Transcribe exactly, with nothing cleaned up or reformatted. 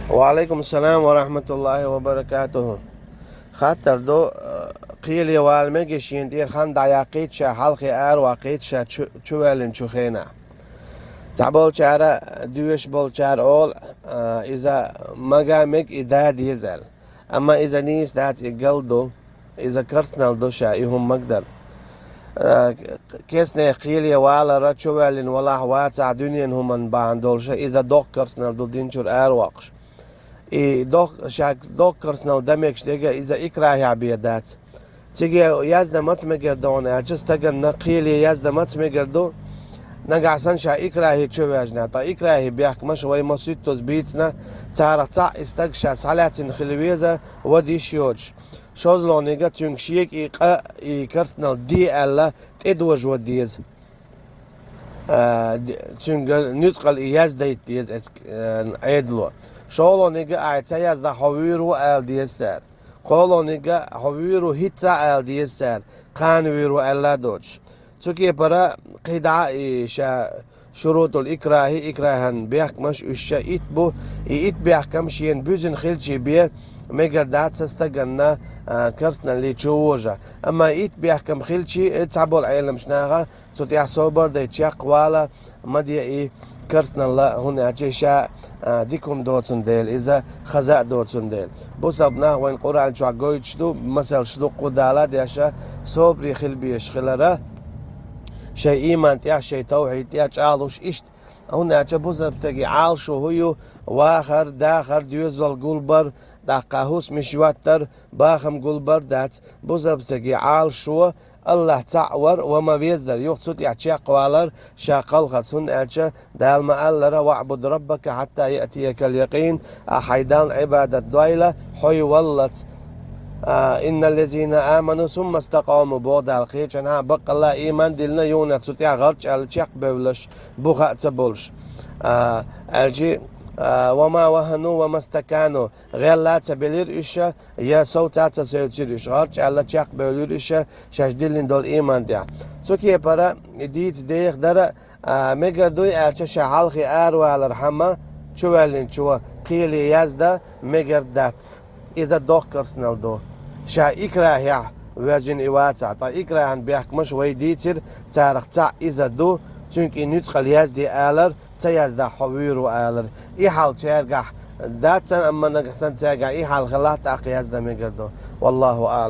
Ва алейкум салам ва рахматуллахи ва баракатуху. Хаттар ду, э, кхеле вала мега шена тӀера хан дӀаяккхийта ша, хьалхе араваккхийта ша чу-, чуваьллинчу хенахь. Цхьаболчара, доьшуш болчара олу, э, иза мага мега и да деза аьлла. Амма иза нийса дац, и гал ду. Иза керстанал ду ша, и хӀума магадар. Э, кестнех кхеле валара, чуваьллина валахь, вацахь дуьненан хӀуманна бахьана долуша, иза доккха керстанал ду дин чуьра аравоккхуш. И доккха, ша доккха керстанал дан мегаш дерг иза икрахехь бен дац. Цига яздан маца мегар ду хьуна аьлча, стаганна кхеле яздан маца мегар ду, нагахь санна ша икрахе чуваьжна, ткъа икрахе бехкамаш вай масийттаза бийцина, царах цхьаъ и стаг ша схьалаьцна хила веза, вада йиш йоцуш. ШозлагӀниг а цуьнга шега и къа, и керстанал де аьлла, тӀедожа вада деза. А, д-, цуьнга нуьцкъала и яздайта деза эцу, а, Ӏедало. ШолгӀаниг а ахь ца яздахь, хьо вуьйр ву ала деза цара. КхоалгӀаниг а хьо вуьйр ву хӀинцца а ала деза цара, кхана вуьйр ву аьлла а доцуш. Цу кепара кхидӀа а и ша шурутул икрахи, икрахьан бехкамаш уьш ша итт бу, и итт бехкам шена буьзина хилчий бен мегар дац цхьа стаганна, а, керстаналле чу вожа. Амма итт бехкам хилчий, э, цхьаболу Ӏеламчу наха цу тӀехь собар а дай чекхвала ма де и керстаналла, хӀунда аьлча ша, а, дика хӀума доцун дела, иза хаза а доцун дела. Бусалба нах вайн Къуръан чохь гойтуш ду, масалш ду кху Дала а деш, собаре хила безаш хилара, шайн ийман тӀехь, шайн тавхьид тӀехь чӀагӀлуш иштта. ХӀунда аьлча бусалба стеган Ӏалашо хӀун ю, вахар, дахар, доьзал гулбар, тӀаккха хӀусамаш йоттар, бахам гулбар дац. Бусалба стеган Ӏалашо Аллахь цхьаъ вар ва ма веззар, юха цу тӀехь чекхвалар ша кхалхаца, хӀунда аьлча Дала ма-аллара: «ВаӀбуд раббака хьатта яътиякал якъин», ахь хьайн Далла Ӏибадат дойла, хьо валлалц. А, «инналлазина аману сумма стакъаму», боху Дала, кхечанхьа баккъалла а ийман диллина, юха цу тӀехь гӀарчӀ аьлла чекхбевллаш бу хаа ца болуш. А, аьлчи, а, «ва ма вахану ва мастакану», гӀелла а ца белира уьш, я совца а ца севцира уьш, гӀарчӀ аьлла чекхбевлира уьш шаьш диллина долу ийман тӀехь. Цу кепара и дийца деха дара, а, мегар дуй аьлча, ша хьалхе аравалархьама, чуваьллинчо кхеле яздан мегар дац. Иза доккха керстанал ду. Ша икрахехь воьжна и вацахь, ткъа икрахьан бехкамаш вай дийцира, царах цхьаъ иза ду, цуьнга и нуьцкъала язде алар, ца яздахь, хьо вуьйр ву алар. И хьал цаьргахь дац, амма нагахь санна цаьргахь и хьал хилахь, тӀаккха яздан мегар ду. Валлаху аълам.